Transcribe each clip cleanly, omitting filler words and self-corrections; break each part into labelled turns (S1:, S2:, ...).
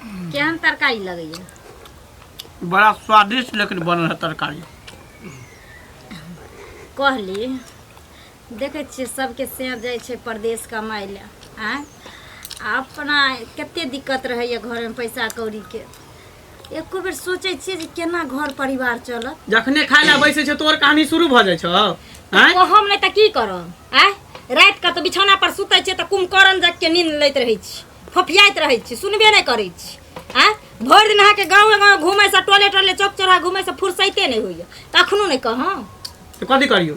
S1: केहन तरकारी लगैया?
S2: बड़ा स्वादिष्ट लेकिन बनल है तरकारी।
S1: कहली देखै छियै सबके से जाइ छै परदेश कमाइ लए, आँय, आ अपना कते दिक्कत रहैया घरमे पैसा कौड़ीके। एको बेर सोचै छियै जे केना घर परिवार चलत।
S2: जखने खाय लए बैसै छै तोहर कहानी शुरू भऽ जाइ छौ। आँय?
S1: ओ हम नहि तऽ की करब? आँय, राति कऽ तऽ बिछौना पर सुतै छियै तऽ कुम्भकर्ण जग के नींद लैत रहै छी, फोफियाइत रहै छी, सुनबे नहि करै छी। आँय, भरि दिन अहाँके गाँवे गाँव घुमैसँ, टोले टोले चौक चौराहा घुमैसँ फुर्सैते नहि होइए, तखनो नहि कहौं।
S2: तऽ कथी करियौ?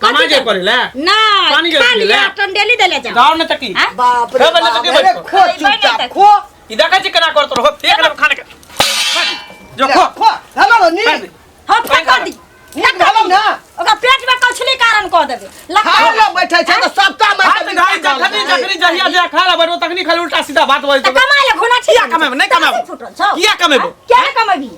S2: कमा जे करे ले
S1: ना
S2: पानी जे
S1: खा
S2: पी
S1: लिअ
S2: ले।
S1: टंडेली देले जाओ।
S2: जाओ ने तकी।
S1: आँय?
S3: बाप रे
S2: हे बल्ले
S3: बाप,
S2: तकी
S3: अरे
S2: बैठो।
S3: खो
S1: खैबै नहि
S3: चुपचाप
S1: तऽ।
S3: खो।
S2: ई देखै छी केना करत रहो, फेंक लेब खाने के। जो खो।
S3: खो हेलो नी।
S2: फेंक दे।
S1: हाँ, फेंक दी।
S3: नीक भेलौ ना?
S1: ओकरा पेट में कछली कारण कऽ देबै।
S3: खाय लए बैठे छै तऽ सबटा
S2: हाथ
S3: मारि
S2: घाई जखनी जखनी जहिया जहिया खाय ला बैठो तखनी खाली उल्टा सीधा बात बजै।
S1: तऽ कमाय लए घुना छी।
S2: किया कमेबै? नहि कमेबै।
S1: फुटल छौ।
S2: किया कमेबो?
S1: किया नहि कमेबही?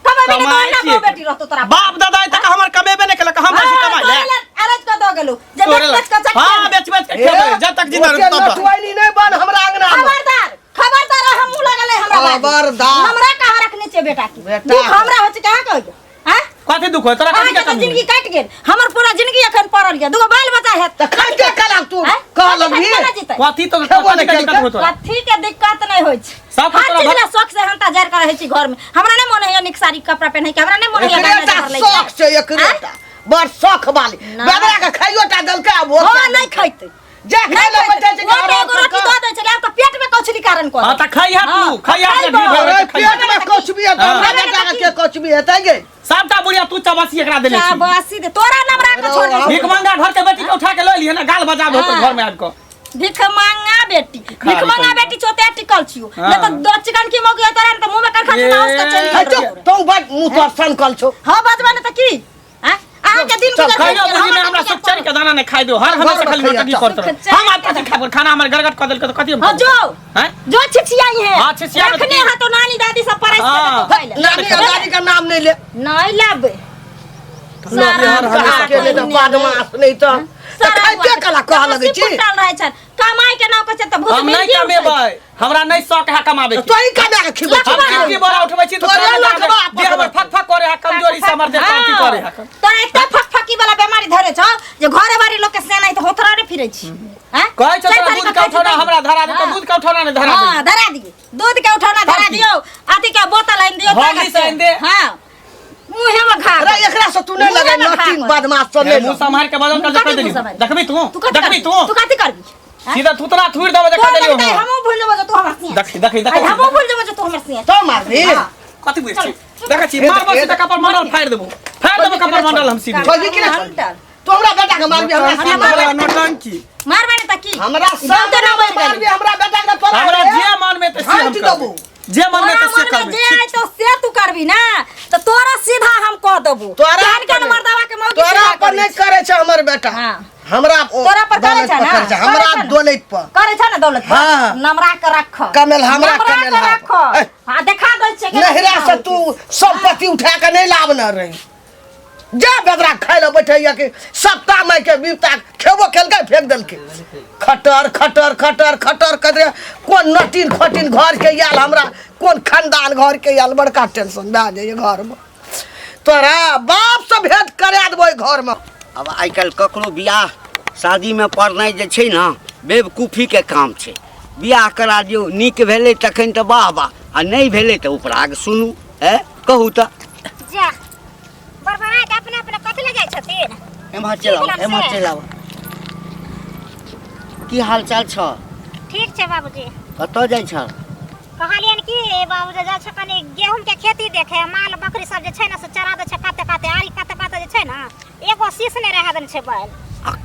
S1: कमेबही नहि तऽ
S2: कमाइ
S1: ओहिना
S2: छियै।
S1: बहु बेटी रहतौ तोरा।
S2: बाप दादा आइ तक हमर कमेबे नहि केलक, हम पैसा कमाइ ले।
S1: अरज कऽ दऽ गेलौ जे
S2: तोरे
S1: बेच
S2: लग।
S1: बेच कऽ चक्का
S2: हाँ, बेच बेच के खेबै जब तक जिंदा रहब तब तक।
S3: नटुआइनी नहि बन हमरा अंगना मे।
S1: खबरदार, खबरदार, हम मुँह लगल है हमरा बाजू।
S3: खबरदार।
S1: हमरा कहाँ रखने छियै बेटा के?
S3: बेटा
S1: दुख हमरा होइ छै, कहाँ के होइए? आँय?
S2: कथी दुख होय तोरा? कथी
S1: अहाँके
S2: के
S1: तऽ
S2: कमी
S1: जिंदगी कटि गेल, हमर पूरा जिंदगी एखन पड़ल यऽ, दूगो बाल बच्चा हैत।
S3: तऽ खाइते कला तू
S1: आँय?
S3: कह
S1: कथी
S3: लगबही।
S1: केना जीतै?
S2: कथी तो
S3: खेबो
S2: कथी
S3: नहि
S2: के दिक्कत
S3: केलकै।
S2: होय तोरा?
S1: कथी के दिक्कत नहि होइ छै।
S2: सब
S1: हर
S2: तोरा
S1: चीज ला शौक से हंता जारि कऽ रहै छी घरमे। हमरा नहि मोन होइए नीक साड़ी कपड़ा पहिनै के, हमरा नहि मोन होइए
S3: एकरे
S1: गहना
S3: टा
S1: जेवर लै के।
S3: शौख छै, एकरे
S1: आँय?
S3: टा बड़ शौख वाली।
S1: ना।
S3: बेदरा के खाइयो टा देलकै आ भोज।
S1: हँ, नहि खैतै।
S3: जे खाय लए बैठे छै
S1: ओ तऽ एगो रोटी दऽ दै छलै, आब तऽ पेट में कौछली कारण कऽ
S2: हाँ तऽ खइहा तू,
S1: हाँ,
S2: खइहा अपना
S1: खइबो।
S2: ढीर भरि
S3: अरे
S2: के खइहा।
S3: पेट में कछुबी है तऽ
S2: हाँ।
S3: हमरा बेटा के के कछुबी हेतै गे?
S2: सबटा बुढ़िया तू चबासी एकरा देने छी।
S1: शाबाशी दे तोरा नमरा के छोड़ दे।
S2: भीख मंगा घर के बेटी के उठा के लऽ लिहे ना, गाल बजाबे होतौ
S1: हाँ।
S2: घर में आबि कऽ।
S1: भिख मांगा बेटी,
S2: भिखारी
S1: भिख मांगा
S2: कहीं।
S1: बेटी चोते टिकल छियो।
S2: हाँ।
S1: नहीं तो दो चिकन की मौगी तोरा तो मुंह में करखा
S2: ए।
S1: चुना उसका चल
S3: है चुप तू, बड़ मुंह तोर सनकल छौ।
S1: हां, बजबा ने त की? हां, अहाँ के दिन
S3: चल,
S1: गुजर
S2: खइयो
S1: गेल,
S2: बुझी
S1: हमर
S2: में हमरा
S1: के
S2: सुख चैन के दाना नहीं खाइ दो, हर हमेशा
S3: घर में
S2: खाली
S3: खइया,
S2: नौटंकी
S3: चल।
S2: करत रहो।
S1: सुख चैन
S2: हम आब
S1: के
S2: कथी खाबो? खाना हमर गड़गड़ कऽ देलकै तऽ कथी हम
S1: हां,
S2: खाबो?
S1: जो
S2: हैं?
S1: जो छिछियाई है।
S2: हाँ, छिछिया में
S1: रखने
S2: की?
S1: है तो नानी दादी सब पराइस के
S2: हाँ।
S1: देतो खाइ ले।
S3: नानी आ दादी का नाम नहीं ले।
S1: नहीं लाबे।
S2: हर हमेशा
S3: के ले तऽ बदमाश नहीं तऽ तऽ खाइते कला कह लगै छी।
S1: फुटल रहै छन कमाई के नाम कहै छै तऽ भूत
S2: हम नहीं
S1: मिर्गी उठै।
S2: कमेबै, हमरा नहीं शौक है कमाबे के।
S3: तोही कमा के खिबै
S2: हम
S3: छी।
S2: जिंदगी बड़ा उठबै छी तऽ
S3: तोरे
S2: तोरा
S3: लखबा
S2: देह हमर फक फक करे है, कमजोरी से हमर देह कांपी करे है।
S1: तोरा एते फकफकी वाला बीमारी धरे छौ जे घरे बारी लोग के सेनाई तऽ होथरा रे फिरै छी। हैं?
S2: कहै छौ
S1: चल
S2: तोरा
S1: तारीख
S2: दूध के
S1: खाइ छी
S2: उठौना
S1: तनी।
S2: हमरा धरा दे तऽ
S1: हाँ।
S2: दूध के उठौना नहीं धरा दे।
S1: हाँ, धरा दिए, दूध के उठौना धरा
S2: तब की?
S1: दियो, अथी के बोतल आनि दियो।
S2: हॉर्लिक्स
S1: ताकत से।
S2: आनि दे।
S1: हाँ, मुँहे में घा
S3: अरे एकरा से तू नहीं लगे
S1: मुँहे में घा
S3: नटीन
S1: कर।
S3: बदमाश से नहीं
S2: मुंह सम्हार के बदल कर
S1: कथी
S2: कह देली।
S1: मुँह सम्हार?
S2: देखबी तू?
S1: तू कथी
S2: देखबी
S1: करबी?
S2: तू?
S1: तू कथी करबी? हैं?
S2: सीधा थुतरा थुड़ देबे जे
S1: तोरा
S2: कह देलियौ।
S1: लगतै
S2: हम
S1: हमहूँ भूल जेबो जे तू हमर सिंह।
S2: देखी देखी
S1: आइ
S2: देखी।
S1: हमहूँ भूल जेबो जे तू हमर सिंह।
S3: तो मारबी।
S1: हाँ।
S2: कथी बुझै छी?
S1: चल।
S2: देखै छी,
S3: ए,
S2: मारबो
S3: ए,
S2: सीधा कपर मंडल फाड़ि देबो, फाड़ि देबो कपर मंडल हम सीधे।
S3: छोड़ी कि नहीं छोड़ी? तू हमरा बेटा के मारबी? हमरा
S2: नौटंकी,
S3: सामने
S2: बड़ा नौटंकी।
S1: मारबे ने तऽ की?
S3: हमरा
S1: ई बहुते
S3: सामने
S1: ना मरि
S3: मारबी
S1: गेली।
S3: हमरा बेटा के पड़ा
S2: हमरा
S3: रे।
S2: जे मन में तऽ से हम
S3: झाँटि
S2: करबै।
S3: देबो।
S2: जे मन में
S1: तोरा
S2: तऽ से
S1: मन में
S2: करबै।
S1: जे आइ तो से तू करबी ना तऽ तोरा सीधा हम कह देबो।
S3: तोरा
S1: केहन केहन
S3: पर-
S1: मर्दावा के मौगी
S3: तोरा
S1: सीधा
S3: पर
S1: करै
S3: नहीं
S1: छै।
S3: करे छै हमर बेटा।
S1: हाँ।
S3: हमरा ओ
S1: तोरा पर करे
S3: दौलत
S1: छै
S3: पर
S1: ना?
S3: करे छै,
S1: करे
S3: हमरा
S1: छै ना?
S3: दौलत पर
S1: करे छै ना दौलत पर?
S3: हाँ।
S1: नमरा के रख।
S3: कमेल हमरा,
S1: नमरा
S3: कमेल
S1: के
S3: हमरा।
S1: रख।
S3: ए।
S1: हाँ, देखा दै छियै केना
S3: नहिरा
S1: सीधा
S3: से
S1: होइ
S3: तू
S1: छै।
S3: संपत्ति उठा के नहीं लाबने रही। जा बेदरा खाय लए बैठैया कि सप्ताह माय के बिपता खेबो केलकै फेंक देलकै। खटर खटर खटर खटर कर कोन नटीन खटीन घर के आयल, हमरा कोन खानदान घर के आयल, बड़का टेंशन भए जाइए घरमे। तोरा बाप से भेंट करा देबो घरमे।
S4: अब आइ काल्हि ककरो बियाह शादीमे पड़नाइ जे छै ने बेवकूफीके काम छै। बियाह करा दियौ, नीक भेलै तखन तऽ वाह वाह, आ नहि भेलै तऽ उपराग सुनू। ए कहू तऽ
S5: जा बड़बड़ा के अपने अपने कथी ले जाइ छथिन?
S4: एम्हर चलि आउ,
S5: की
S4: एम्हर
S5: भेलन से?
S4: चलि आउ। की हाल चाल छ?
S5: ठीक छै बाबूजी।
S4: कतऽ जाइ छ?
S5: कहलियनि कि बाबूजी, जाइ छै कनि गेहूं के खेती देखे, माल बकरी सब जे छै ने से चरा दै छै काते काते, आरी काते काते जे छै ने एगो शीश नहि रहै देने छै बैल,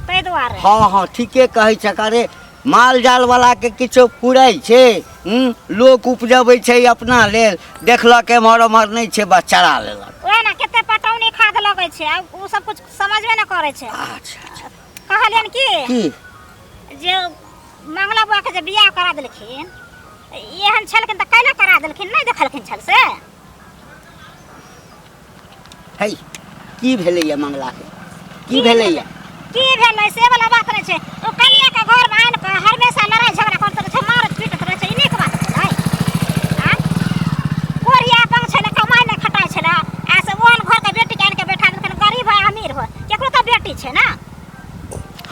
S5: ताहि दुआरे।
S4: हँ हँ, ठीके कहै छक। अरे माल जाल वाला के किछो फुराइ छै? हूँ, लोक उपजबै छै अपना लेल, देखलक एम्हर ओम्हर नहि छै, बस चरा लेलक।
S5: ओएह ने, कते पटौनी खाद लगै छै आ ओ सब कुछ समझबे नहि करै छै।
S4: अच्छा अच्छा।
S5: कहलियनि कि
S4: की
S5: जे मंगला बुआ के जे बियाह करा देलखिन, एहन छलखिन तऽ कैला करा देलखिन, नहि देखलखिन छल से?
S4: है, की भेलैया मंगला के? की भेलैया?
S5: की भेलै से वाला बात नहि छै, ओ कनिया के घर में आनि कऽ हमेशा लड़ाई झगड़ा करैत रहै छै, मारैत पीटैत रहै छै, ई नीक बात भेलै? आँय?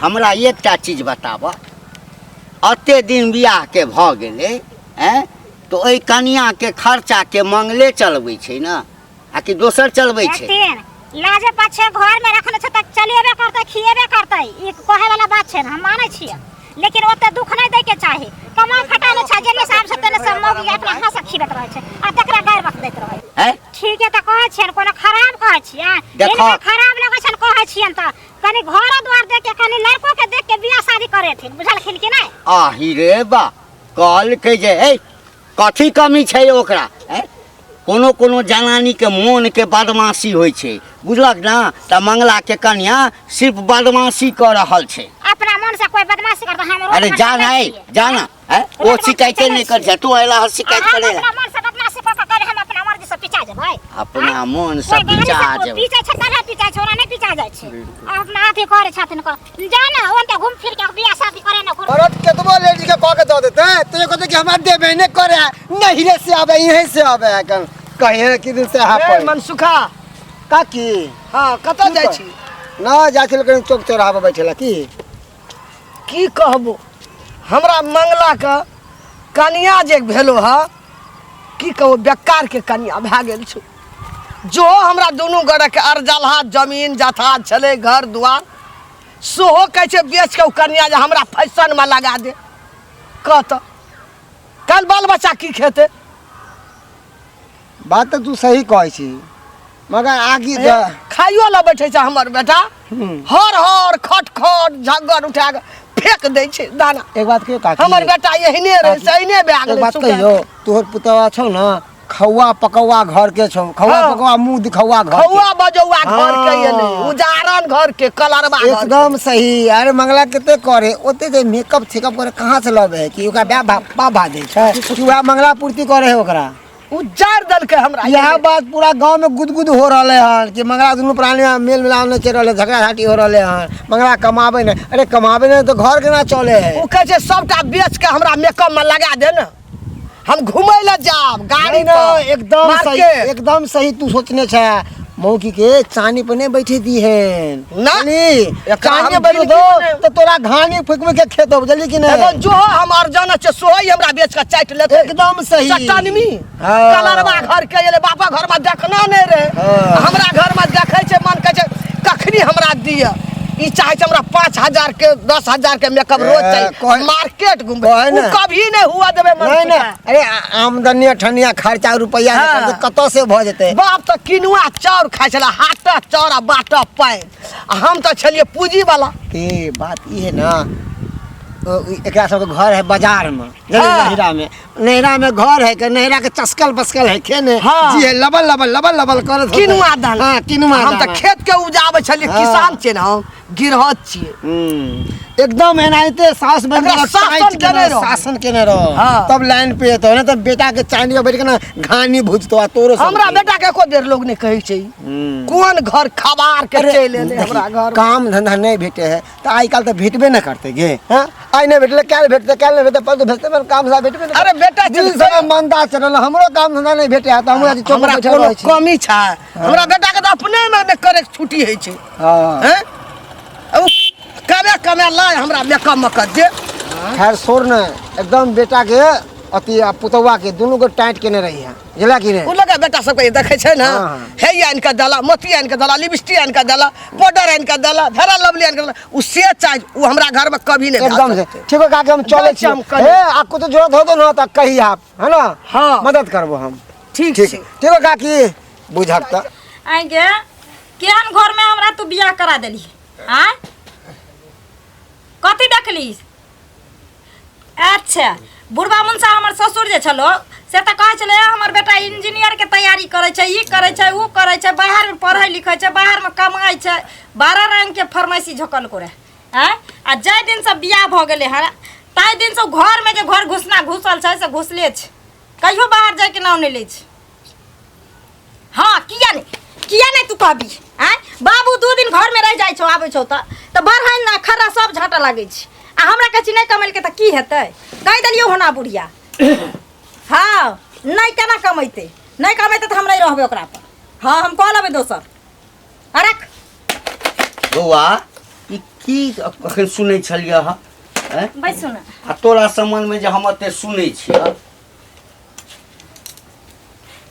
S4: हमरा एकटा चीज बताबऽ, एते दिन बियाहके भऽ गेलै, आँय, तऽ ओहि कनियाके खर्चाके मंगले चलबै छै ने, आ कि दोसर चलबै छै?
S5: देखथिन, लाजे पाछे घर में रखने छै तऽ चलेबे करतै, खिएबे करतै, ई कहै वाला बात छै ने, हम मानै छियै, लेकिन ओते दुख नहि दै के चाही। कमा खटा नहि छै, जेने से आब छै तेने से मौगी अपना हाथ से खिबैत रहै छै आ तकरा गारि बक दैत रहै
S4: हैं?
S5: ठीक है तऽ कहै छियनि, कोनो खराब कहै छियै?
S4: देखो।
S5: हिनका खराब लगै छनि कहै छियनि तऽ कनि घरो द्वार देख के, कनि लड़को के देख के बियाह शादी करेथिन, बुझलखिन कि नहि?
S4: आही रे बा, कहलकै जे ए कथी कमी छै ओकरा? हैं? कोनो कोनो जनानीके मोनके बदमाशी होइ छै, बुझलक ने? तऽ मंगलाके कन्या सिर्फ बदमाशी कऽ रहल छै।
S5: अपना मन से कोई बदमाशी करता, हम रोड
S4: अरे
S5: पर
S4: जा
S5: चलै
S4: ना, ए,
S5: छियै।
S4: जा ना, हैं? ओ
S5: रोड पर
S4: शिकायते
S5: चलै
S4: नहि करै छै, तू अयला हँ शिकायत
S5: हम
S4: करै लए।
S5: अपना मन से बदमाशी कऽ कऽ करै, हम अपना मर्जी से पिचा जेबै।
S4: अपना मन से
S5: कोई गाड़ी
S4: पिचा
S5: से
S4: जेबै।
S5: पीछे छै तबे पिचा छै, ओना नहि पिचा जाइ छै। अपना अथी करै छथिन कऽ जा ना, ओनते घूम फिर के बियाह शादी करे ना।
S6: औरत केतबो लेडीज के कह के दऽ देते तो ये कहते कि हमरा देबे नहीं करे है, नहिरे से आवे, यहीं से आवे है, कन कहिए कि दिन से हा
S3: ए
S6: पर
S3: मनसुखा
S6: काकी।
S3: हाँ, कतऽ जाइ छी?
S6: ना जाइ छी लेकिन चौक चौराहा पर बैठेला की।
S3: की कहबो, हमरा मंगला के कनिया जे भेलो ह, की कहबो, बेकार के कनिया भए गेल छौ। जो हमरा दुनू गोरे के अरजलहा जमीन जथा छलै, घर दुआर, सेहो कहै छै बेच के ओ कनिया जे हमरा फैशनमे लगा दे। कह तऽ काल्हि बाल बच्चा की खेतै?
S6: बात तऽ तू सही कहै छी, मगर आगे
S3: ए, खाइयो लए बैठे छै हमर बेटा, हर हर खट खट झग्गर उठा के फेंक दै छै दाना।
S6: एक बात कहियो काकी?
S3: हमर बेटा एहने रहै, से एहने भए
S6: एक
S3: गेलै।
S6: बात
S3: सुखा।
S6: कहियो, तोहर पुतवा छौ ने खौआ पकौआ घर के छौ, खौआ
S3: हाँ।
S6: पकौआ मुंह दिखौआ घर के।
S3: खौआ बजौआ घर के एलै,
S6: हाँ।
S3: उजारन घर के, कलरबा घर के।
S6: एकदम सही। अरे मंगला कते करे ओते जे मेकअप थेकअप करे कहाँ से लबे है? कि ओकरा बाप बाप भा दै छै कि वएह मंगला पूर्ति करे है ओकरा?
S3: उजार देलकै हमरा।
S6: यह बात पूरा गांव में गुदगुद हो रहले हन कि मंगला दुनू प्राणी में मेल मिलाप नहीं चल रहले, झगड़ा झाटी हो रहले हन, मंगला कमाबे नहीं। अरे कमाबे नहीं तो घर केना चले है?
S3: ओ कहै छै सबटा बेच के हमरा मेकअप में लगा दे ने, हम घूमै लए जाब गाड़ी
S6: नहीं ना,
S3: पर,
S6: एकदम सही,
S3: मार्केट।
S6: एकदम सही तू सोचने छै। मौकी के चानी पर नहीं बैठे दी है
S3: ना। एकरा
S6: चानी
S3: हम
S6: बैठे
S3: जिंदगी
S6: दो
S3: में नहीं-
S6: तो तोरा घानी फूक के खेत हो, बुझली कि नहीं?
S3: एगो जो हम अर्जन छै सोही हमरा बेच के चाटि लेतै।
S6: एकदम सही।
S3: चट्टानमी
S6: हाँ।
S3: कलरवा घर के एलै, बापा घर में देखना नहीं रहे,
S6: हाँ।
S3: हमरा घर में देखै छै, मन कहै छै कखनी हमरा दिअ। ई चाहे छै हमरा 5000 के 10,000 के मेकअप रोज
S6: ए,
S3: चाहिए, मार्केट घूमबै।
S6: कहै
S3: उ
S6: ने।
S3: कभी नहीं हुआ देबै
S6: नहीं
S3: मनसुखा।
S6: नहीं, अरे आमदनी अठनिया खर्चा रुपया
S3: हाँ।
S6: नहीं खर्चा, कतऽ से भऽ जेतै?
S3: बाप तऽ किनुआ चाउर खाइ छलै, हाटक चाउर आ बाटक पानि, आ हम तऽ छलियै पूंजी वाला।
S6: ए बात ई है ना, एकरा सबके घर है बाजार में, बुझलियै?
S3: हाँ।
S6: नैहरा में, नैहरा में घर है के नैहरा के चस्कल बस्कल है के ने।
S3: हाँ।
S6: जी है लबल लबल लबल लबल करत होतै।
S3: किनुआ दाना।
S6: हाँ, किनुआ
S3: हम तऽ
S6: दाना।
S3: खेत के उपजाबै छलियै,
S6: हाँ।
S3: किसान छियै ने हम, गिरहत छियै।
S6: एकदम एनाहिते सास बन
S3: एकरा
S6: के
S3: शासन
S6: टाइट
S3: केने
S6: केने
S3: रहो।
S6: शासन केने रहो।
S3: हाँ।
S6: तब लाइन पे एतौ, नहि तऽ बेटा के चांदी पर बैठ के ना घानी भुजतो आ तोरो सब
S3: हमरा
S6: के।
S3: बेटा के एको बेर लोग नहीं कहै छै कोन घर खबार के
S6: अरे,
S3: चलि एलै
S6: देखी,
S3: हमरा घर।
S6: काम धंधा नहीं भेटे है तो आइ काल्हि तऽ भेटबे न करते गे। हाँ? आइ नहीं भेटले काल्हि भेटते, काल्हि नहीं भेटते परसू भेटते, पर काम धंधा भेटबे न
S3: अरे बेटा,
S6: दिन
S3: चल,
S6: समय मंदा चलल, हमरो काम धंधा नहीं भेटे है तऽ हमहूँ चौक पर
S3: हमरा
S6: बैठल
S3: कोनो
S6: रहै छी।
S3: कमी छै? हमरा बेटा के तऽ अपने में नहि करे के छुट्टी होइ छै।
S6: हाँ।
S3: हैं? ओ कमे कमे लाय हमरा मेकअप में कर दे।
S6: खैर छोड़ ने, एकदम बेटा के अथी आ पुतौआ के दुनू के टाइट केने रही है, बुझला कि नहीं?
S3: ओ लगा बेटा सबके देखै छै ने,
S6: हाँ।
S3: हे आनि कऽ देला, मोती आनि कऽ देला, लिपस्टिक आनि कऽ देला, पाउडर आनि कऽ देला, फेरा लवली आनि कऽ देला, ओ से चाही ओ हमरा घर में कभी नहीं
S6: एकदम
S3: भए
S6: से
S3: सकतै।
S6: ठीक है काकी, हम चलै
S3: जाइ छी
S6: छी।
S3: हम कनी।
S6: हे आ कुछ जरूरत होतो न तऽ कही आप, है ना?
S3: हाँ।
S6: मदद करबो हम।
S3: ठीक
S6: ठीक
S3: छै।
S6: ठीक है काकी, बुझक तऽ।
S1: आइ गे, केहन घर में हमरा तू बियाह करा देली? आँय, कथी देखली? अच्छा, बुढ़बा मुनसा हमर ससुर जे छलो से तऽ कहै छलै, हमर बेटा इंजीनियर के तैयारी करै छै, ई करै छै, ऊ करै छै, बाहरमे पढ़ै लिखै छै, बाहरमे कमाइ छै, 12 रंग के फरमाइशी झोकलको रहै। आँय, आ जाहि दिनसँ बियाह भऽ गेलै हँ ताहि दिनसँ घरमे जे घर घुसना घुसल छै से घुसले छै, कहियो बाहर जाइके नाम नहि लै छै। हाँ, किया नहीं, किया नहीं तू कहबी? आँय बाबू, 2 दिन घरमे रहि जाइ छौ, आबै छौ तऽ बढ़ाइन ना खर्रा सब झाँटऽ लागै छै, आ हमरा कहै छी नहि कमेलकै तऽ की हेतै? कहि देलियौ होना बुढ़िया। हाँ, नहि केना कमेतै? नहि कमेतै तऽ हम नहि रहबै ओकरा पर। हाँ, हम कऽ लेबै दोसर। रख
S4: बौआ, ई की अखन सुनै छलियै हँ आँय?
S1: बैसू ने।
S4: आ तोरा सम्बन्धमे जे हम एते सुनै छियै।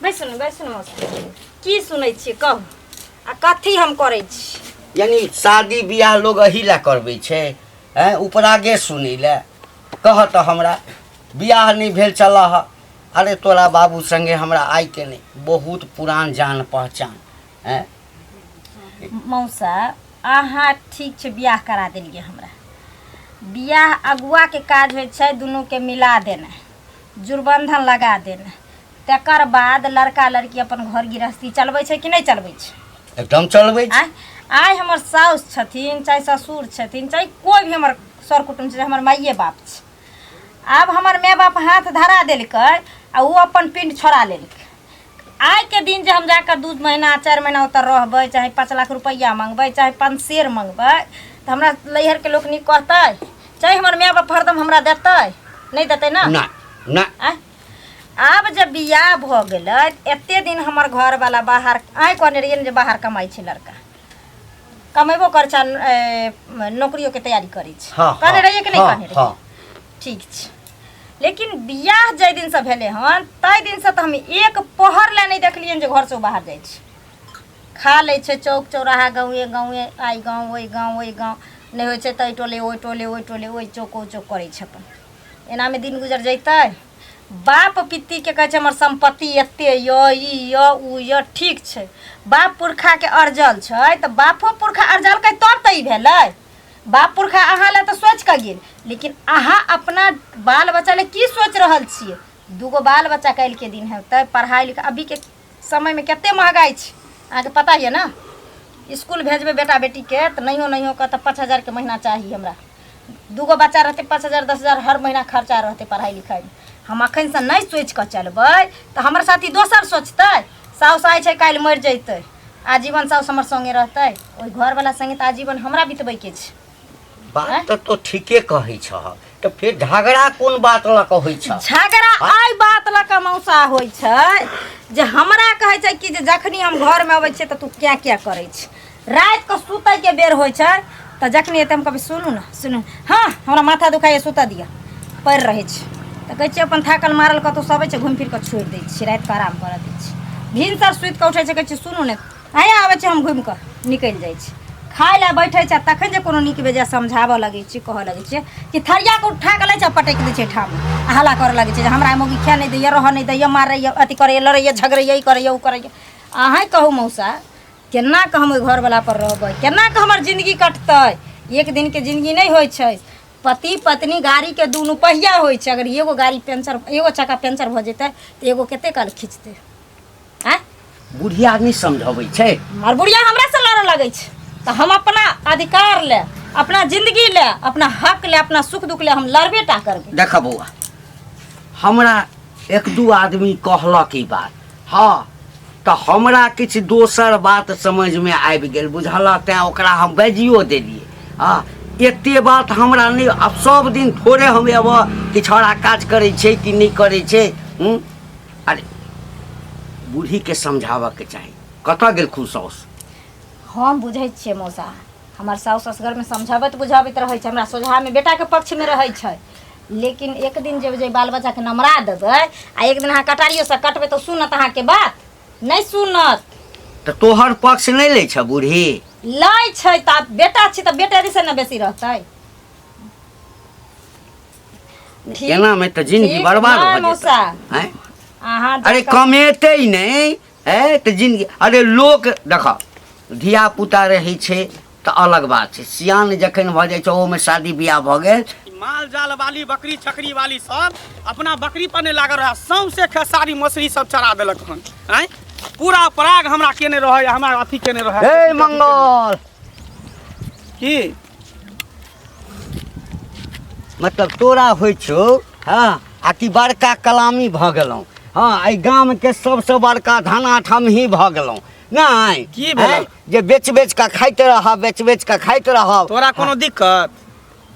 S1: बैसू ने, बैसू ने मौसा। की सुनै छियै कहू, आ कथी हम करै छी?
S4: यानी शादी बियाह लोग एही लए करबै छै, आँय, उपरागे सुनै लए? कह तऽ हमरा बियाह नहि भेल छलऽ हँ। अरे तोरा बाबू संगे हमरा आइके नहि, बहुत पुरान जान पहचान। आँय
S1: मौसा, अहाँ ठीक छै बियाह करा देलियै हमरा। बियाह अगुआके काज होइ छै दुनूके मिला देनाइ, जुड़बन्धन लगा देनाइ, तकर बाद लड़का लड़की अपन घर गृहस्थी चलबै छै कि नहि चलबै छै?
S4: एकदम चलबै छै।
S1: आइ आइ हमर साउस छथिन, चाहे ससुर छथिन, चाहे कोइ भी हमर सर कुटुम्ब छै, हमर माइए बाप छै। आब हमर माय बाप हाथ धरा देलकै आ ओ अपन पिंड छोड़ा लेलकै। आइके दिन जे हम जाकऽ 2 महीना 4 महीना ओतऽ रहबै, चाहे 5 लाख रुपैआ मङ्गबै, चाहे 5 शेर मङ्गबै, तऽ हमरा नैहरके लोक नीक कहतै? चाहे हमर माय बाप हरदम हमरा देतै? नहि देतै ने।
S4: नहि नहि।
S1: आँय, आब जे बियाह भऽ गेलै, एते दिन हमर घरवाला बाहर, आँय कहने रहियै ने जे बाहर कमाइ छै लड़का, कमेबो करै छै आ नौकरियोके तैयारी करै छै।
S4: हँ।
S1: कहने रहियै कि नहि? कहने रहियै।
S4: हँ।
S1: ठीक छै, लेकिन बियाह जाहि दिनसँ भेलै हन ताहि दिनसँ तऽ हम एक पहर लए नहि देखलियनि जे घरसँ ओ बाहर जाइ छै। खा लै छै चौक चौराहा, गाँवे गाँवे, आइ गाँव ओहि गाँव ओहि गाँव, नहि होइ छै तऽ एहि टोले ओहि टोले, ओहि टोले ओहि चौक ओ चौक करै छै अपन। एनामे दिन गुजर जैतै? बाप पित्तीके कहै छै हमर सम्पत्ति एते यऽ, ई यऽ, ओ यऽ। ठीक छै, बाप पुरखाके अरजल छै तऽ बापो पुरखा अरजलकै तब तऽ ई भेलै। बाप पुरखा अहाँ लए तऽ सोचि कऽ गेल, लेकिन अहाँ अपना बाल बच्चा लए की सोचि रहल छियै? दूगो बाल बच्चा काल्हिके दिन हेतै, पढ़ाइ लिखाइ अभीके समयमे कते महगाइ छै अहाँके पता यऽ ने। इसकुल भेजबै बेटा बेटीके तऽ नहियो नहियो कऽ तऽ 5000के महीना चाही हमरा। दूगो बच्चा रहतै, 5000 10,000 हर महीना खर्चा रहतै पढ़ाइ लिखाइमे। हम एखनसँ नहि सोचि कऽ चलबै तऽ हमर साथी दोसर सोचतै। साउस आइ छै काल्हि मरि जैतै, आजीवन साउस हमर सङ्गे रहतै? ओहि घरवला सङ्गे तऽ आजीवन हमरा बितबैके छै।
S4: बात तऽ तो ठीके कहै छह, तऽ फेर झगड़ा कोन बात लऽ कऽ होइ छह?
S1: झगड़ा एहि बात लऽ कऽ मौसा होइ छै जे हमरा कहै छै कि जे जखनी हम घरमे अबै छियै तऽ तू क्या क्या करै छी। रातिके सुतैके बेर होइ छै तऽ जखनी एतै हम कहबै सुनू ने, सुनू, हँ हमरा माथा दुखाइए, सुतऽ दिअ, पड़ि रहै छै। तऽ कहै छियै अपन थाकल मारल कतहु से अबै छै, घुमि फिर कऽ छोड़ि दै छियै, रातिके आराम करऽ दै छियै। भिनसर सुति कऽ उठै छै, कहै छियै सुनू ने, अहेँ आबै छी हम, घुमि कऽ निकलि जाइ छी। खाय लए बैठै छै तखन जे कोनो नीक बेजाय समझाबऽ लगै छियै, कहऽ लगै छियै कि थरियाके उठा कऽ लै छै आ पटकि दै छै ठाम आ हल्ला करऽ लगै छै जे हमरा मौगी खाए नहि दैए, रहऽ नहि दैए, मारैए, अथी करैए, लड़ैए, झगड़ैए, ई करैए, ओ करैए। अहेँ कहू मौसा, केना कऽ हम ओहि घरवला पर रहबै? केना कऽ हमर जिन्दगी कटतै? एक दिनके जिन्दगी नहि होइ छै। पति पत्नी गाड़ीके दुनू पहिया होइ छै, अगर एगो गाड़ी पेंचर, एगो चक्का पेंचर भऽ जेतै तऽ एगो कते काल खिचतै? आँय,
S4: बुढ़िया नहि समझबै छै?
S1: हमर बुढ़िया हमरासँ लड़ऽ लगै छै तऽ हम अपना अधिकार ले, अपना जिंदगी ले, अपना हक ले, अपना सुख दुख ले हम लड़बे टा करबै।
S4: देख बौआ, हमरा एक दू आदमी कहलक ई बात, हँ, तऽ हमरा किछु दोसर बात समझमे आबि गेल, बुझलक? तैँ ओकरा हम बाजियो देलियै। हँ, एते बात हमरा नहि। आब सब दिन थोड़े हम एबऽ कि छौड़ा काज करै छै कि नहि करै छै। हूँ, अरे बूढ़ीके समझाबऽके चाही। कतऽ गेलखुन साउस?
S1: हम बुझै छियै मौसा, हमर साउस असगरमे समझाबैत बुझाबैत रहै छै, हमरा सोझामे बेटाके पक्षमे रहै छै, लेकिन एक दिन जे जे बाल बच्चाके नमरा देबै आ एक दिन अहाँ कटारियोसँ कटबै तऽ सुनत अहाँके बात? नहि सुनत।
S4: तऽ तोहर पक्ष नहि लै छ बूढ़ी?
S1: लै छै तऽ आब बेटा छै तऽ बेटा दिस ने बेसी रहतै। ठीक।
S4: एनामे तऽ जिंदगी
S1: ठीक,
S4: बर्बाद
S1: नहि
S4: भऽ
S1: मौसा।
S4: जेतै। आँय?
S1: अहाँ
S4: अरे
S1: जकाँ-
S4: कमेतै नहि है तऽ जिंदगी। अरे लोक देख, धिया पुता रहै छै तऽ अलग बात छै, सियान जखन भऽ जाइ छै, ओहोमे शादी बियाह भऽ गेल।
S2: माल जाल वाली, बकरी छकरी वाली सब अपना बकरी पर नहि लागल रहै, सौंसे खेसारी मसुरी सब चरा देलक हन। आँय, पूरा पराग हमरा केने रहै, हमरा अथी केने रहै।
S4: हे मंगल,
S2: की
S4: मतलब तोरा होइ छौ? हँ, आ कि बड़का कलामी भऽ गेलहुँ? हँ, एहि गामके सबसँ बड़का धनाठ हमही भऽ गेलहुँ नहि?
S2: की भेलै?
S4: आँय? जे बेच बेच कऽ खाइत रहब, बेच बेच कऽ खाइत रहब।
S2: तोरा कोनो दिक्कत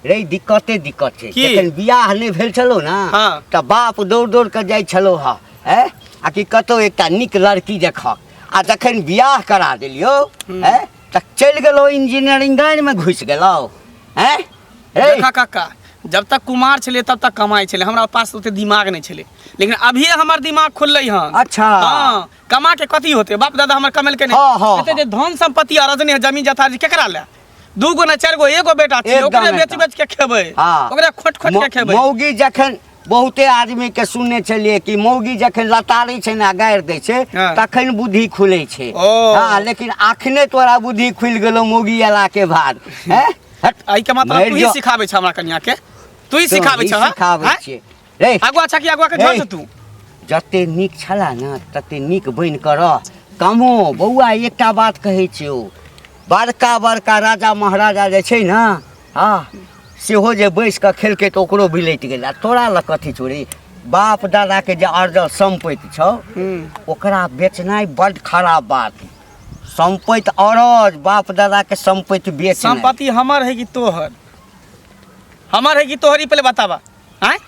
S4: रे? दिक्कते दिक्कत छै।
S2: की?
S4: जखन बियाह नहि भेल छलौ ने,
S2: हाँ।
S4: तऽ बाप दौड़ दौड़ कऽ जाइ छलौ हँ, ऐं, आ कि कतौ एकटा नीक लड़की देखक। आ जखन बियाह करा देलियौ, ऐं, तऽ चलि गेलहुँ इंजीनियरिंग लाइनमे घुसि गेलहुँ। हैं रे
S2: देखा काका, जब तक कुमार छलै तब तक कमाइ छलै, हमरा पास ओते दिमाग नहि छलै, लेकिन अभिये हमर दिमाग खुललै हन।
S4: अच्छा।
S2: हाँ, कमा के कथी होते, बाप दादा हमर कमेलकै नहि।
S4: हाँ, हाँ,
S2: एते जे धन संपत्ति अरजने है, जमीन जथा जे केकरा ले, दू गो ने चारि गो एगो बेटा छै,
S4: एकदम,
S2: ओकरे बेच
S4: एकदम।
S2: बेच के खेबै,
S4: हाँ।
S2: ओकरे खोट खोट के खेबै।
S4: मौगी जखन बहुते आदमी के सुनने छलियै कि मौगी जखन लतारै छै ने गारि दै छै
S2: हाँ।
S4: तखन बुद्धि खुलै छै।
S2: ओ।
S4: हाँ, लेकिन अखने तोरा बुद्धि खुलि गेलौ मौगी अयला के बाद। हैं? हट।
S2: एहिके मतलब
S4: मरि
S2: तू ही
S4: जो।
S2: सिखाबै छ हमरा कनिया के, तू ही सिखाबै
S4: तोही
S2: छ, हाँ?
S4: सिखाबै
S2: हाँ?
S4: छियै रे।
S2: अगुआ छ कि अगुआ के
S4: रे।
S2: झोर तू
S4: जते नीक छला ने तते नीक बनि कऽ रह। कमो बौआ, एकटा बात कहै छियौ, बड़का बड़का राजा महाराजा जे छै ने, हँ, सेहो जे बैस कऽ खेलकै तऽ ओकरो बिलटि गेलै। आ तोरा लग कथी छौ रे? बाप दादाके जे अर्जल सम्पत्ति छौ ओकरा बेचनाइ बड्ड खराब बात। सम्पत्ति अरज, बाप दादाके सम्पत्ति बेच।
S2: संपत्ति हमर है कि तोहर? हमर है कि तोहर, ई पहिले बताबा। आँय,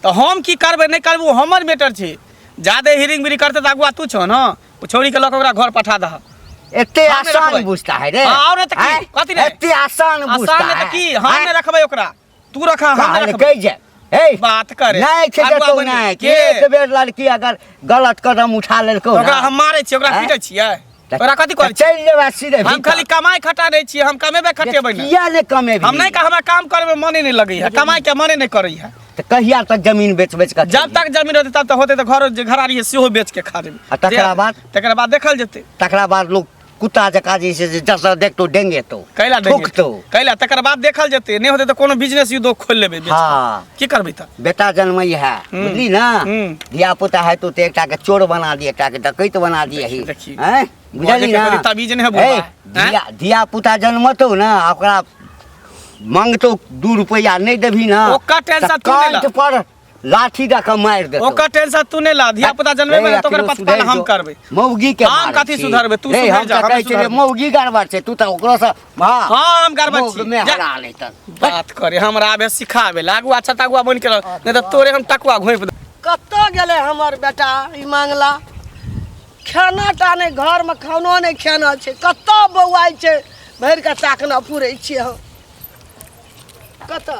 S2: तऽ हम की करबै नहि करबै ओ हमर मैटर छै। जादे हिरिंग बिरिंग करतै तऽ अगुआ तू छौ ने, ओ छौड़ीके लऽ कऽ ओकरा घर पठा दह।
S4: एते
S2: हम नहि
S4: आसान
S2: रखबै।
S4: बुझता है रे?
S2: हाँ, और नहीं तऽ की?
S4: आँय?
S2: कथी रे?
S4: एते आसान बुझता
S2: आसान नहि तऽ की, हम
S4: आँय?
S2: नहि रखबै ओकरा, तू रखा, हम नहि रखबै।
S4: कहलकै जे हे
S2: बात करे
S4: नहि छै
S2: अगुआ
S4: देतौ
S2: बनि
S4: नहि
S2: के?
S4: एक बेर लड़की अगर गलत कदम उठा लेलकौ
S2: तऽ ओकरा
S4: ना,
S2: हम मारै छियै, ओकरा
S4: आँय?
S2: पीटै छियै,
S4: तऽ
S2: ओकरा कथी करै छियै?
S4: चलि जेबै सीधे
S2: हम
S4: भीतर।
S2: खाली कमाइ खटा दै छियै, हम कमेबै खटेबै नहि।
S4: किया नहि कमेबही?
S2: हम नहि, हमरा काम करबै मने नहि लगैया, कमाइ के मने नहि करैया।
S4: तऽ कहिया तक जमीन बेच बेच कऽ
S2: जब तक जमीन रहतै तब तक होतै, तऽ घर जे घरारी है सेहो बेच के खा देबै।
S4: आ तकरा बाद?
S2: तकरा बाद देखल जेतै।
S4: तकरा बाद लोग कुत्ता जकाँ जे छै से जतऽ देखतौ डेंगेतौ,
S2: कैला
S4: थूकतौ।
S2: कैला? तकर बाद देखल जेतै, नहि होतै तऽ कोनो बिजनेस उद्योग खोलि लेबै बेच कऽ।
S4: हाँ।
S2: की करबै तऽ?
S4: बेटा जन्मै है, बुझली ना, धिया पुता हेतौ तऽ एकटा के चोर बना दिए, एकटा के डकैत बना दिए ही।
S2: देखी।
S4: हैं, बुझली
S2: बजैके
S4: ना?
S2: कनी तमीज नहि है बुढ़बा,
S4: ए,
S2: हैं?
S4: धिया पुता जन्मतौ ना, आ ओकरा मंगतौ 2 रुपैआ नहि देबही ना,
S2: ओकर टेंशन
S4: तऽ
S2: तू नहि ल।
S4: कंठ पर लाठी दऽ कऽ मारि देतौ।
S2: ओकर टेंशन तू नहि ला, धिया पुता जन्मेबै ने तऽ ओकर पतपाल हम करबै।
S4: मौगी के
S2: हम
S4: मारै
S2: कथी
S4: छी।
S2: सुधरबै? तू
S4: रे,
S2: सुधरि
S4: हम
S2: जा,
S4: तऽ
S2: हम
S4: कहै छियै जे
S2: सुधरबै।
S4: मौगी गड़बड़ छै, तू तऽ ओकरो सँ हाँ,
S2: हाँ, हम गड़बड़
S4: मौग
S2: छी।
S4: मे
S2: जा।
S4: हरा लेतन।
S2: बात करे हमरा आबे सिखाबे ला, अगुआ छता अगुआ बनि के रह, नहि तऽ तोरे हम टकुआ घोंपि देब।
S3: कतऽ गेलै हमर बेटा ई मांगला? खाना टा नहि, घरमे खानो नहि खेना छै, कतऽ बौआइ छै? भरि कऽ ताकना पुरै छियै हम कतऽ।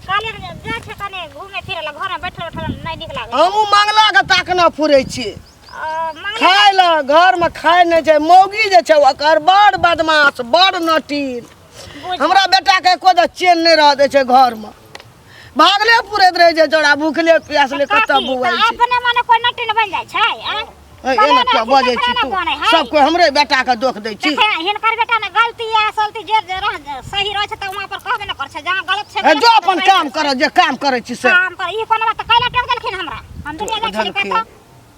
S5: कहलियै ने जाइ छै कने घूमे फिरे लए, घरमे बैठल बैठल नहि नीक लागै।
S3: हमहूँ मंगलाके ताकना फुरै छियै।
S5: मंगला
S3: खाय लए घरमे खाय नहि छै। मौगी जे छै ओकर बड़ बदमाश, बड़ नटीन। हमरा बेटाके एको दा चैन नहि रह दै छै घरमे, भागले पुरैत रहै छै चौड़ा, भूखले प्यासले कतऽ बौआइ छै।
S5: अपने मने कोइ नटीन बनि जाइ छै, आँय?
S3: ए, एना किया बजै छी तू? सब कोइ हमरे बेटाके दोख दै छी।
S5: देखे, हिनकर बेटा ने गलती या सलती जे जे रह सही रहै छै तऽ वहाँ पर कहबे ने करै छै, जहाँ गलत छै
S3: ए,
S5: गलत
S3: जो
S5: छै,
S3: अपन
S5: तऽ
S3: काम कर, जे काम करै छी से
S5: काम कर। ई कोनो बात कैला टोक देलखिन हमरा? हम दुनिया जाइ छली
S3: बुझलखिन।
S5: कतऽ।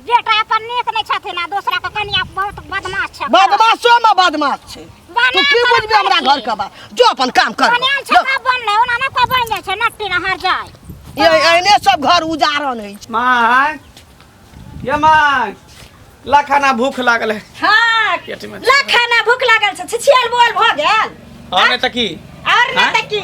S5: बेटा अपन नीक नहि छथिन आ दोसरा के कनिया बहुत बदमाश छै।
S3: बदमाशो में बदमाश छै।
S5: बना
S3: तू की
S5: कऽ
S3: बुझबी हमरा
S5: रखै
S3: घर के बात? जो अपन काम कर।
S5: बनायल छै तब बनलै, ओना नहि कोइ बनि जाइ छै नट्टी न हर जाय।
S3: ये एहने सब घर उजारन होइ छै।
S2: माय, ये माय, ला खाना, भूख लागल है।
S1: हाँ,
S2: पेट में
S1: ला खाना, भूख लागल छै, छिछियाल बोल भऽ गेल।
S2: और नहि तऽ की?
S1: और नहि तऽ की,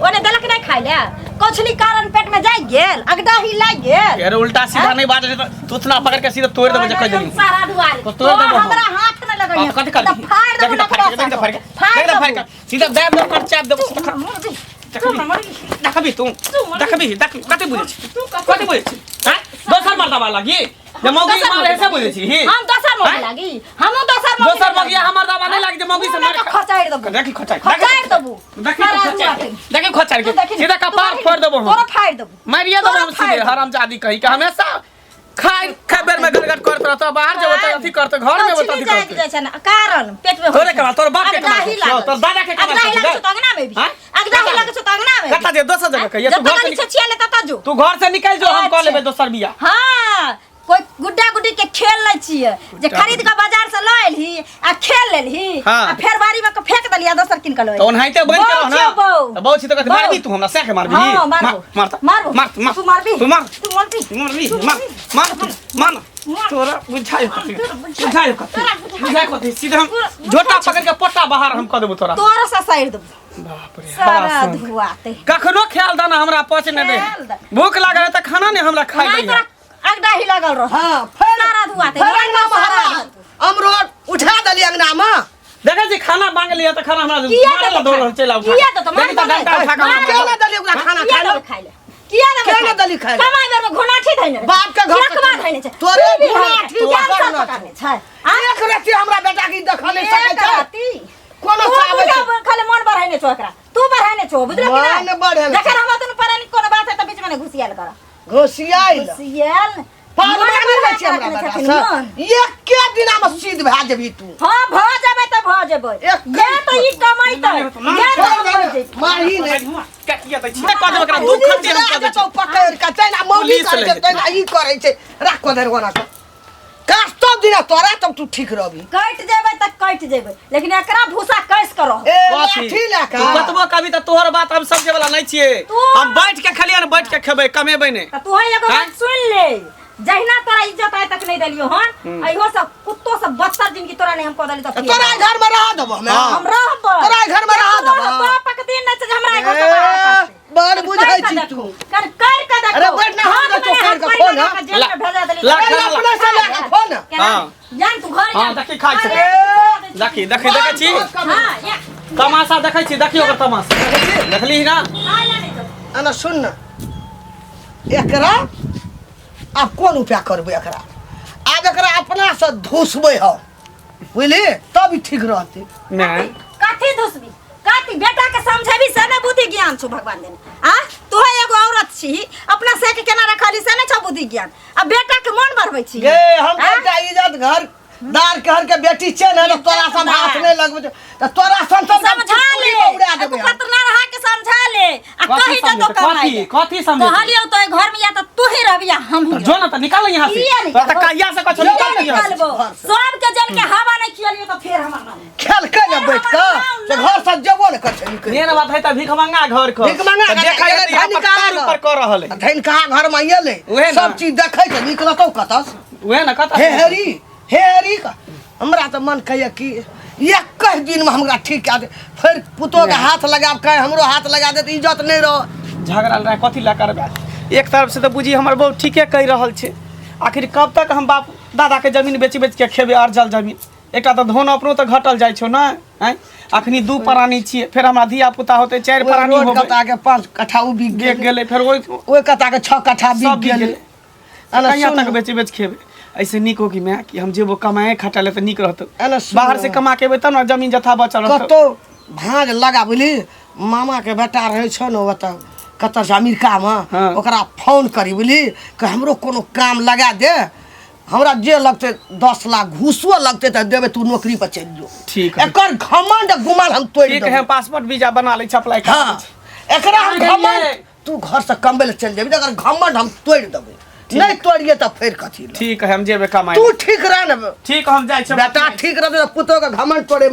S1: ओने देलक नहि खाइ ले, कौछली कारण पेट में जाइ गेल, अगदाही लागि गेल।
S2: यार, उल्टा सीधा नहीं बात है तो तुतना पकड़ के सीधा तोड़ देबो जे कह देली।
S1: सारा दुआरे
S2: तो तोड़ देबो हम।
S1: हमरा हाथ न लगैया।
S2: हाँ, कथी कर
S1: तऽ फाड़ देबो।
S2: देखी तऽ फाड़ के, देखी तऽ फाड़ के,
S1: फाड़
S2: देखी तऽ फाड़
S1: देबो।
S2: के, सीधा दाबि देबो, पर चाप देबो। देखबी तू, देखबी, देख कथी बुझै छी, कथी बुझै छी? हैं, दोसर मर्दबा लागी जे मौगी
S1: दोसर
S2: मारे से
S1: मौगी
S2: बुझै छी ही?
S1: हम दोसर मौगी
S2: हैं?
S1: लागी, हमहूँ दोसर मौगी
S2: दोसर
S1: लागी।
S2: मौगी हमर दबा नहीं लागी जे मौगी से
S1: मुँह में
S2: मार
S1: तो खचारि देबो।
S2: देखी खचारि,
S1: खचारि देबो।
S2: देखी तो
S1: सारा
S2: खचारि
S1: दुआरे।
S2: देखी खचारि
S1: तू
S2: के
S1: देखी ने,
S2: सीधा
S1: तू
S2: कपार
S1: देखी
S2: फोड़
S1: ने,
S2: देबो हम।
S1: तोरो फाड़ि देबो।
S2: मारिए देबो हम
S1: तोरो फाड़ि
S2: सीधे।
S1: देबो।
S2: हरामजादी कही के हमेशा खाइ खाइ बेर में गड़गड़ करत रहतो, बाहर जेबो तऽ अथी करतो, घर में जेबो तऽ अथी
S1: कौछली जागि
S2: करतो।
S1: जाइ छै ने, कारण पेट में
S2: तोरे कमा, तोर बाप के कमा,
S1: अगदाही लागल
S2: तोर दादा के कमा।
S1: अगदाही लागल छौ तऽ अंगना में भी।
S2: हाँ?
S1: अगदाही लागल छौ तऽ अंगना में भी।
S2: कतऽ जे दोसर जगह कहिया? तू
S1: जतऽ
S2: घर से
S1: कनी छछिया ले ततऽ जो।
S2: तू घर से निकल जो, हम कऽ
S1: अच्छा।
S2: लेबै दोसर बियाह।
S1: हाँ, कोई गुड्डा गुड्डी के खेल नहीं छियै जे खरीद के बाजार से लऽ एलही आ खेल लेलही
S2: हाँ।
S1: आ फेर बाड़ी में के फेंक देलही आ दोसर कीन के लऽ
S2: तऽ ओनाहिते बनि के रह ना।
S1: बौ
S2: तऽ बौ छी तऽ कथी
S1: बौ।
S2: मारबी तू हमरा? सएह के मारबी?
S1: हाँ, मारबो।
S2: मार मार
S1: मारबो।
S2: मार मार।
S1: तू मारबी?
S2: तू मार।
S1: तू मारबी?
S2: मारबी?
S1: तू
S2: मार मार तू मार।
S1: मार।
S2: तोरा बुझाइ कथी?
S1: तोरा बुझाइ।
S2: बुझाइ कथी?
S1: तोरा बुझाइ।
S2: बुझाइ कथी? सीधा हम
S1: तोरा
S2: झोटा पकड़ के पोटा बाहर हम कऽ देबो तोरा।
S1: तोरा ससारि देबो।
S2: बाप रे,
S1: सारा
S2: हरासन।
S1: धुआते
S2: कखनो ख्याल दाना हमरा पच नहि दे।
S1: ख्याल द।
S2: भूख लागल है तऽ खाना नहि हमरा खाइ
S1: नहीं
S2: दैया।
S1: तोरा अगदाही लागल रह।
S3: हाँ, फेर
S1: सारा धुआते।
S3: फेर अंगनामे हल्ला। अमरोड उठा देली अंगनामे,
S2: देखै छी खाना मांग लिया तऽ खाना हमरा
S1: किया
S2: मारै
S1: देतौ
S2: ला दौड़ल
S1: खाय?
S2: चलि आउ
S1: किया देतौ? मार
S2: देखी तऽ
S1: देबै।
S2: डंटा उठा कऽ
S1: मार
S2: हमरा
S3: केना देली ओकरा खाना
S1: किया
S3: खाय
S1: देबै
S3: लए?
S1: खाय लए? किया देबै
S3: किया
S1: खाय
S3: ने
S1: लए?
S3: देली खाय लए?
S1: कमाइ बेरमे घोनाठी धैने रहै।
S3: बाप के घर से
S1: लकवा धैने छै।
S3: तोरे
S1: तू भी
S3: घोनाठी
S1: धैने छै।
S3: पकड़ने
S1: कैंसर पकड़ने छै। आ?
S3: एक रत्ती हमरा बेटा के ई देखऽ नहि सकै
S1: एक
S3: छै
S1: राती।
S3: कोनो
S1: तू
S3: से आबै छै।
S1: बुझा खाली मन बढ़ेने छौ एकरा। तू बढ़ेने छौ, बुझलह कि नहि?
S3: मन बढ़ेने
S1: जखन
S3: छै।
S1: हमरा दुनू प्राणी कोनो बात है तऽ बीचमे नहि घुसियाल कर।
S3: घोसियाइल
S1: घुसियाल।
S3: पार
S1: मन
S3: मानि लै छै
S1: बढ़ा
S3: हमरा
S1: कऽ
S3: बेटा
S1: रखने
S3: से।
S1: छथिन मन।
S3: एके दिनामे सिद्ध भए जेबही तू
S1: हाँ भऽ जेबै तऽ भऽ जेबै।
S3: एक
S1: जे तऽ ई कमैतै, जे तऽ हम कमैतै।
S3: मारही नहि
S2: काटिया दै छी कऽ देब एकरा दू खट्टी हम कऽ दै छी
S3: पकड़ के तैना मौगी
S2: पुलिस
S3: करै
S2: लए
S3: छै
S2: जेतै।
S3: तैना ई करै छै राख को धरि ओना कऽ काज तब दिना तोरा तब तू ठीक रहबी
S1: कटि जेबै तऽ कटि जेबै लेकिन एकरा भूसा कैस कऽ रहब
S3: ए
S2: कथी?
S3: लाठी लए
S2: तू
S3: कऽ
S2: कतबो कभी तऽ तोहर बात हम समझे वाला नहीं छियै
S1: तू-
S2: हम बैठ के खेलियै ने बैठ के खेबै कमेबै नहि
S1: तऽ तू एगो
S2: आँय?
S1: बात सुनि ले जहिना तोरा इज्जत आइ तक नहीं देलियो हन अइहो सब कुत्तो सब बदतर जिंदगी तोरा नहीं हम कऽ देली तऽ फेर
S3: तोरा घर में रह देबो हमे
S1: हम रहबै
S3: तोरा घर में रह देबो
S1: बापक दिन नहीं छै जे हमरा घर से बाहर
S3: ए,
S1: करतै।
S3: बड़ बुझै
S1: कर
S3: छी
S1: के
S3: तू
S1: देखो, कर कर के देखो
S3: अरे बैठ ना, हम
S1: हाथ
S3: देखो,
S1: में
S3: कर
S1: हाथ
S3: के
S1: पकड़
S3: फोन,
S1: के
S3: हाँ।
S1: जेल में भेजा देली
S2: ला,
S3: अरे
S2: खा ला।
S3: अपने से लए के खो ना
S1: केना?
S2: हाँ।
S1: जान तू घर
S2: हाँ,
S1: जान।
S2: देखी खाइ छै।
S1: अरे,
S2: देखी देखी देखै छी
S1: हाँ, या।
S2: तमाशा देखै छी देखियौ ओकर तमाशा देखली ना
S1: आइ ला नहीं तो।
S3: एना सुन ना एकरा आब कोन उपाय करबै एकरा आब एकरा अपनासँ धुसबै हम बुझली तब ई ठीक रहतै
S2: नहि
S1: कथी धुसबी कथी बेटा के समझेबी से ने बुद्धि ज्ञान छौ भगवान देने आ तू एगो औरत छी अपना से के केना रखली से ने छौ बुद्धि ज्ञान आ बेटा के मन बढ़बै छी
S3: गे हम बेटा इज्जत घर दार घर के बेटी छै ने तऽ तोरा सब हाथ नहि लगबै छौ। तऽ तोरा सन सन
S1: समझा ले
S3: उड़ा देबै
S1: तू पतना रहा के समझा ले आ
S2: कथी
S1: कही दे तो
S2: समझेतै?
S1: कमाई
S2: कथी? कथी समझेतै?
S1: कहलियौ तो घर में या तो तू ही रहबी या हम ही
S2: जो ना तऽ निकाल यहाँ से
S1: किया निकालबो?
S2: तोरा तऽ कहिया से कछो निकाल यहाँ से।
S1: निकालबो सबके जन के हवा नहीं खियलियो तो फेर हमर नाम
S3: खेलकै ने बैठ कऽ से घर से जेबो ने कर छै निकलि
S2: मेन बात है तऽ भीख मंगा घर के
S3: भीख मंगा
S2: तऽ
S3: घर
S2: देखै
S3: के,
S2: है
S3: धन कहाँ
S2: ऊपर
S3: घर?
S2: कर रहल है
S3: धनि कहाँ घर में एलै
S2: उहे ने।
S3: सब चीज देखै छै निकलतौ कतऽ से?
S2: उहे ना कतऽ
S3: हे हेरी हे हेरी का हमरा तऽ मन कहैया कि एक दिनमे हमरा ठीक कए दे फेर पुतोहके हाथ लगाब कहे हमरो हाथ लगा दे तऽ इज्जत नहि रह
S2: झगड़ा लड़ाइ कथी लए करबै एक तरफ से तऽ बुझी हमर बहुत ठीके कहि रहल छै आखिर कब तक हम बाप दादाके जमीन बेच बेच के खेबै अरजल जमीन एकटा तऽ धन अपनो तऽ घटल जाइ छौ ने आँय अखनी दू प्राणी छियै फेर हमरा धिया पुता होतै चारि
S3: ओहि
S2: प्राणी
S3: रोड
S2: होबै
S3: कता के 5 कट्ठा ओ बिक
S2: गेल
S3: गेलै
S2: गेलै फेर ओहि
S3: ओहि कता के 6 कट्ठा
S2: सब
S3: बिक
S2: बिक
S3: गेलै
S2: गेलै
S3: एना
S2: कहिया
S3: सुन
S2: तक बेच बेच खेबै ऐसे नीक हो कि माय कि हम जेबो कमाए खटा ले तऽ नीक रहतौ
S3: एना सुन
S2: बाहर से कमा के एबै तब ने जमीन जथा बचल रहतौ
S3: कतौ भाँज लगा बुझली मामा के बेटा रहै छौ ने ओतऽ कतऽ से अमेरिकामे
S2: हाँ।
S3: ओकरा फोन करी बुझली कि हमरो कोनो काम लगा दे हमरा जे लगतै 10 लाख घूसो लगतै तऽ देबै तू नौकरी पर चलि जो
S2: ठीक है।
S3: एकर घमंड गुमान हम तोड़ि
S2: ठीक है
S3: देबै
S2: पासपोर्ट वीजा बना लै छी अप्लाई कर
S3: हाँ
S2: दै छी।
S3: एकरा हम
S2: कहाँ
S3: घमंड
S2: गेलियै?
S3: तू घर से कमबै लए चलि जेबही तऽ एकर घमंड हम तोड़ि देबै नहि तोड़िए तऽ फेर कथी लए
S2: ठीक है हम जेबै कमाए
S3: तू ठीक रह ने
S2: ठीक हम जाइ छी
S3: बेटा ठीक रहतै तऽ पुतोह के घमंड तोड़े मे